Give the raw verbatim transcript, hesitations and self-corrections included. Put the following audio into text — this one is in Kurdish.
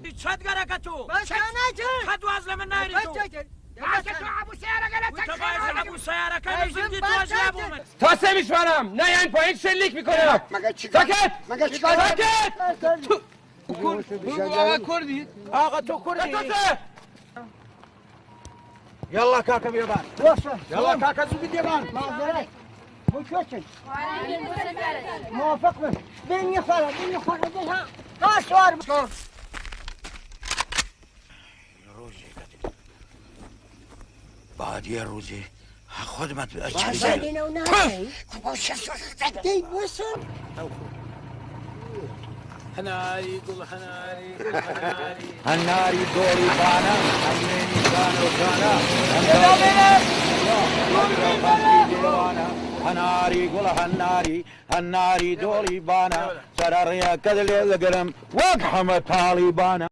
Çet gereke tu? Başkana çi? Qet waz li min nayri tu. Başka tu Ebu Seyara gele tek. Ebu Seyara kaydı zindi tu waz ya bu min. Tasem işmanam, ne yan payın şenlik mi koyalım? Saket! Saket! Kur, bu ağa Kurdî. Ağa to Kurdî. Yallah kaka bir yaban. Yallah kaka zu bir yaban. Mazeret. Bu kötü. Muvaffak mı? Bin yukarı, bin yukarı, bin ha. Kaç var? Rojê Badiyê rojê. Ha, xwe dimet bi. Bazen dine ona. Kupa şeş. Dey bu sen. Hinarî gul hinarî, gul hinarî. Hinarî dorî bana, hemlênî gano gana. Hinarî gul hinarî, hinarî dorî bana. Sere rêyeke dilê digirim, wek heme talîbana.